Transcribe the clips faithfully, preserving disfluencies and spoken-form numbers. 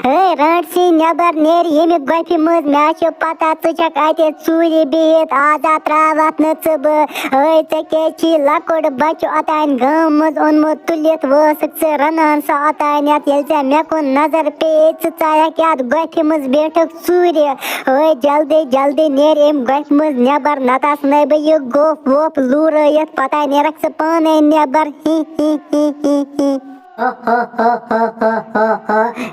ہے رانٹسی، نٮ۪بر نیر ییٚمہِ گۄپھِ منٛز، مےٚ چھِ پتہ ژٕ چھکھ اتہِ ژوٗرِ بِہِتھ، آز آ تراوتھ نہٕ ژٕ بہٕ۔ ہے ژےٚ کیٛازِ چھی لۄکُٹ بچہٕ اوٚتانۍ گامہٕ منٛز اوٚنمُت تُلِتھ، وٲسٕکھ ژٕ رنان سۄ اوٚتانٮ۪تھ، ییٚلہِ ژےٚ مےٚ کُن نظر پیٚیہِ، ژٕ ژایکھ یتھ گۄپھِ منٛز بیٖٹھٕکھ ژوٗرِ۔ ہے جلدی جلدی نیر امہِ گۄپھِ منٛز نٮ۪بر، نتہٕ آسنے بہٕ یہِ گوٚپھ ووٚپھ لوٗرٲیِتھ، پتہ نیرکھ ژٕ پانے نٮ۪بر۔ ہی ہی ہی ہی ہی۔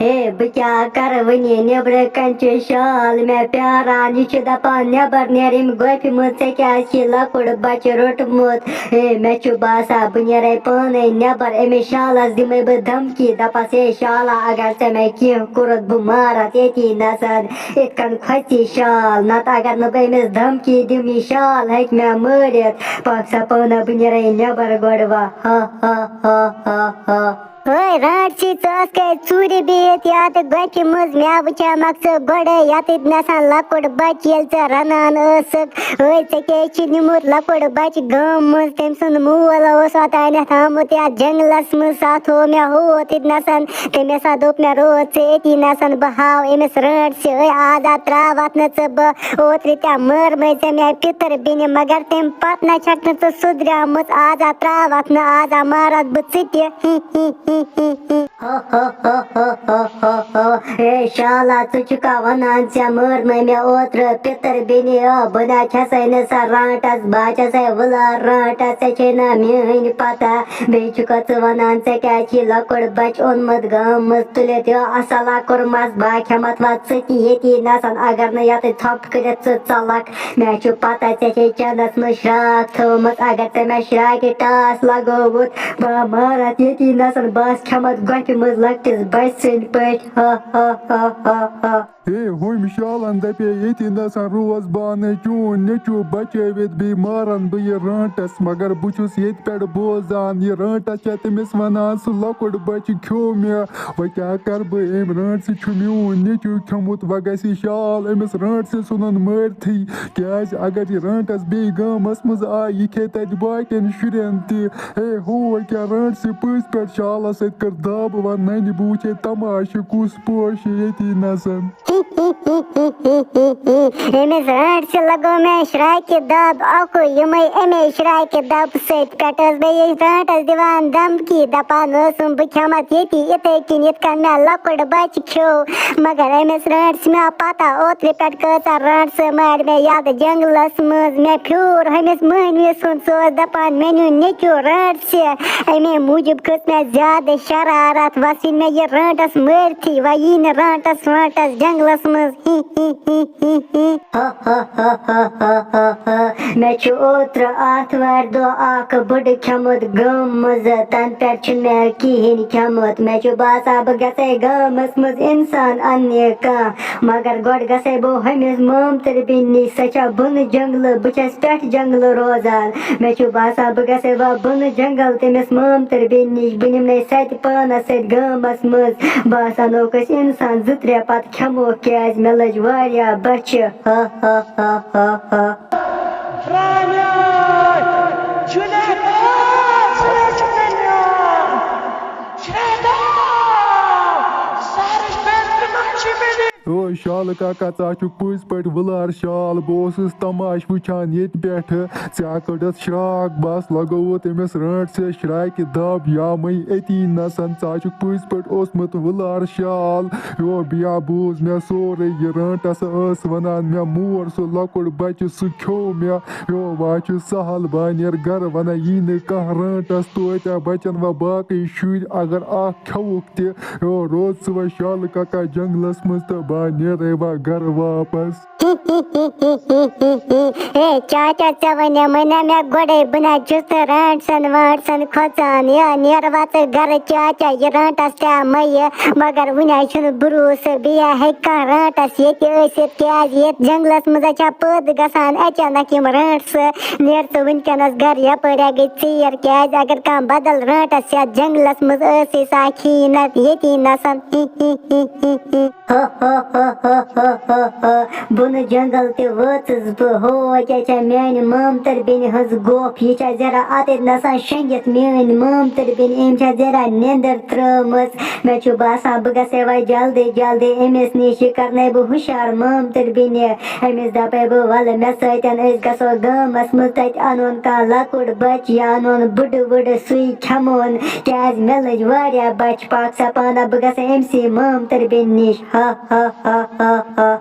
ہے بہٕ کیٛاہ کرٕ وٕنہِ، نیٚبرٕ کنہِ چھُ شال مےٚ پیاران، یہِ چھُ دپان نٮ۪بر نیر امہِ گۄپھِ منٛز، ژےٚ کیٛازِ چھی لۄکُٹ بچہٕ روٚٹمُت؟ ہے مےٚ چھُ باسان بہٕ نیرے پانے نٮ۪بر، أمِس شالس دِمے بہٕ دھمکی، دپس ہے شالا اگر ژےٚ مےٚ کینٛہہ کوٚرُتھ بہٕ مارتھ ییٚتی نسن، یِتھ کٔنۍ کھۄژِ شال، نتہٕ اگر نہٕ بہٕ أمِس دھمکی دِمہٕ، یہِ شال ہیٚکہِ مےٚ مٲرِتھ۔ پکھ سا پانہ، بہٕ نیرے نٮ۪بر گۄڈٕ وا۔ ہا ہا ہا ہا ہا۔ ہے رانٹسی، ژٕ ٲسکھے ژوٗرِ بِہِتھ یتھ گۄپھِ منٛز، مےٚ وٕچھامکھ ژٕ گۄڈے یتٮ۪تھ نسن لۄکُٹ بچہٕ ییٚلہِ ژےٚ رنان ٲسٕکھ۔ ہے ژےٚ کیٛازِ چھِ نیوٗمُت لۄکُٹ بچہٕ گامہٕ منٛز؟ تٔمۍ سُنٛد مول اوس اوٚتانٮ۪تھ آمُت یتھ جنگلس منٛز، سُہ تھوٚو مےٚ ہوٚتٮ۪تھ نسن۔ تٔمۍ ہسا دوٚپ مےٚ، روز ژٕ أتی نسن، بہٕ ہاو أمِس رانٹسہِ۔ ہے آز آ تراوتھ نہٕ ژٕ بہٕ، اوترٕ تہِ مٲرمٕے ژےٚ مےٚ پِتٕر بیٚنہِ، مگر تَمہِ پتہٕ نہ چھکھ نہٕ ژٕ سُدریمٕژ، آز آ تراوتھ نہٕ، آز آ مارتھ بہٕ ژٕ تہِ۔ ہی ہی ہی ہی ہی۔ ہے شالا، ژٕ چھُکھا ونان ژےٚ مٲرنٲے مےٚ اوترٕ پِتٕر بیٚنہِ؟ آ، بہٕ نہ چھسے نہٕ سۄ رانٹس، بہٕ ہا چھسے وٕلار رانٹس، ژےٚ چھے نہ میٲنۍ پتہ۔ بیٚیہِ چھُکھا ژٕ ونان ژےٚ کیٛازِ چھی لۄکُٹ بچہٕ اوٚنمُت گامہٕ منٛز تُلِتھ؟ یو اصلا کوٚرمس بہٕ ہا کھٮ۪متھ وۄنۍ ژٕ تہِ ییٚتی نسن، اگر نہٕ یتھ ژھۄپہٕ کٔرِتھ ژٕ ژلکھ۔ مےٚ چھُ پتہ ژےٚ چھے چندس منٛز شراکھ تھٲومٕژ، اگر ژےٚ مےٚ شراکہِ ٹاس لگووُتھ، بہٕ ہا مارتھ ییٚتی نسن، بہٕ آسہٕ کھٮ۪متھ گۄپھِ منٛز لۄکٹِس بچہٕ سٕنٛدۍ پٲٹھۍ۔ ہا ہا ہا ہا ہا۔ ہے، ہُمۍ شالن دپے ییٚتی نسن روز بانٕے، چون نیٚچو بچٲوِتھ بیٚیہِ مارن بہٕ یہِ رانٹس، مگر بہٕ چھُس ییٚتہِ پٮ۪ٹھ بوزان، یہِ رانٹس چھےٚ تٔمِس ونان، سُہ لۄکُٹ بچہٕ کھیوٚو مےٚ۔ وۄنۍ کیٛاہ کرٕ بہٕ؟ أمۍ رانٹسہِ چھُ میون نیٚچو کھیوٚمُت، وۄنۍ گژھِ یہِ شال أمِس رانٹسہِ سُنٛدُن مٲرتھٕے، کیٛازِ اگر یہِ رانٹس بیٚیہِ گامس منٛز آیہِ، یہِ کھیٚیہِ تتہِ باقین شُرٮ۪ن تہِ۔ ہے، ہو کیٛاہ رانٹسہِ پٔزۍ پٲٹھۍ شالس سۭتۍ کٔر دب، وۄنۍ ننہِ بہٕ وٕچھے تماشہٕ کُس پوشہِ ییٚتی نسن۔ أمِس رانٹسہِ لگوو مےٚ شراکہِ دب، اکو یِمے اَمے شراکہِ دب سۭتۍ۔ پٮ۪ٹھ ٲس بہٕ یہِ رانٹس دِوان دھمکی، دپان ٲسٕم بہٕ کھٮ۪متھ ییٚتی یِتھے کِنۍ یِتھ کٔنۍ مےٚ لۄکُٹ بچہٕ کھیوٚو۔ مگر أمِس رانٹسہِ مےٚ پتہ اوترٕ پٮ۪ٹھ کۭژاہ رانٹسہٕ مارِ مےٚ یتھ جنگلس منٛز۔ مےٚ پھیوٗر ہُمِس مٔہنوِس ہُنٛد، سُہ اوس دپان مےٚ نیوٗ نیٚچو رانٹسہِ۔ اَمے موٗجوٗب کھٔژ مےٚ زیادٕ شرارت، وۄنۍ ژھٕنۍ مےٚ یہِ رانٹس مٲرتھٕے، وۄنۍ یی نہٕ رانٹس وانٹس جنگلس منٛز۔ ہی ہی ہی ہی ہی۔ ہا ہا ہا ہا ہا ہا ہا۔ مےٚ چھُ اوترٕ آتھوارِ دۄہ اکھ بٔڑٕ کھٮ۪مُت گامہٕ منٛزٕ، تَنہٕ پٮ۪ٹھ چھُنہٕ مےٚ کِہیٖنۍ کھٮ۪مُت۔ مےٚ چھُ باسان بہٕ گژھے گامس منٛز انسان اننہِ کانٛہہ، مگر گۄڈٕ گژھے بہٕ ہُمِس مامتٕر بیٚنہِ نِش، سۄ چھےٚ بۄنہٕ جنگلہٕ، بہٕ چھَس پٮ۪ٹھ جنگلہٕ روزان۔ مےٚ چھُ باسان بہٕ گژھے وۄنۍ بۄنہٕ جنگل تٔمِس مامتٕر بیٚنہِ نِش، بہٕ نِمہٕ نَے سۄ تہِ پانس سۭتۍ گامس منٛز۔ بہٕ آسہٕ انوکھ أسۍ انسان زٕ ترٛےٚ، پتہٕ کھٮ۪مو، کیٛازِ مےٚ لٔج واریاہ بۄچھِ۔ ہا ہا ہا ہا ہا۔ پرٛانیٛار! جُنید آو! ژٕ چھُکھ مےٚ نیان! جُنید آو! سحرٕچ بیترِ منٛز چھِ مےٚ او شالہٕ کاکا، ژٕ ہا چھُکھ پٔزۍ پٲٹھۍ وٕلار شال۔ بہٕ اوسُس تماش وٕچھان ییٚتہِ پٮ۪ٹھٕ۔ ژےٚ ہا کٔڈٕتھ شراکھ، بس لگووُتھ أمِس رانٹسہِ شراکہِ دب یامٕے أتی نسن۔ ژٕ ہا چھُکھ پٔزۍ پٲٹھۍ اوسمُت وٕلار شال۔ یو بیا بوز مےٚ سورُے، یہِ رانٹس ٲس ونان مےٚ مور سُہ لۄکُٹ بچہٕ سُہ کھیوٚو مےٚ۔ یو وا چھُ سہل، بہٕ ہا نیرٕ گرٕ، ونان یی نہٕ کانٛہہ رانٹس توتہِ بچن وا باقٕے شُرۍ، اگر اکھ کھیوٚوُکھ تہِ۔ یو روز ژٕ وۄنۍ شالہٕ کاکا جنگلس منٛز تہٕ بہٕ ہا نیرے وۄنۍ گرٕ واپس۔ ہے چاچا، ژےٚ وَنے مےٚ نا، مےٚ گۄڈَے بہٕ نہ چھُس نہٕ رانٹسن وانٹسن کھۄژان۔ یا نیر وَژٕ گرٕ چاچا، یہِ رانٹس تہِ مَیہِ، مگر وٕنہِ حظ چھُنہٕ بروسہٕ۔ بیٚیہِ ہیٚکہِ کانٛہہ رانٹس ییٚتہِ ٲسِتھ، کیٛازِ ییٚتہِ جنگلس منٛز حظ چھا پٲدٕ گژھان اچانک یِم رانٹسہٕ۔ نیر ژٕ وٕنکیٚنس گرٕ، یپٲرۍ ہا گٔے ژیر، کیٛازِ اگر کانٛہہ بدل رانٹس یتھ جنگلس منٛز ٲسٕے، سۄ ہا کھیٚیہِ نتہٕ ییٚتی نسن۔ ہی ہی ہی ہی ہی۔ ہا ہا ہا ہا ہا ہا ہا۔ بہٕ نہٕ جنگل تہِ وٲژٕس بہٕ، ہو کیٛاہ چھےٚ میانہِ مامتٕر بیٚنہِ ہٕنٛز گوپھ، یہِ چھےٚ زیرا اَتٮ۪تھ نَسان شۄنٛگِتھ میٲنۍ مامتٕر بیٚنہِ، أمۍ چھےٚ زیرا نیندٕر ترٲومٕژ۔ مےٚ چھُ باسان بہٕ گژھے وۄنۍ جلدی جلدی أمِس نِش، یہِ کرنَے بہٕ ہُشار مامتٕر بیٚنہِ۔ أمِس دَپَے بہٕ، وَلہٕ مےٚ سۭتۍ، أسۍ گژھو گامَس منٛز، تَتہِ اَنون کانٛہہ لۄکُٹ بَچہٕ یا اَنون بٕڈٕ وٕڈٕ، سُے کھٮ۪مون، کیٛازِ مےٚ لٔج واریاہ بَچہٕ پاک سا پانہ، بہٕ گژھٕ أمۍ سٕے مامتٕر بیٚنہِ نِش۔ ہا ہا ہا ہا ہا۔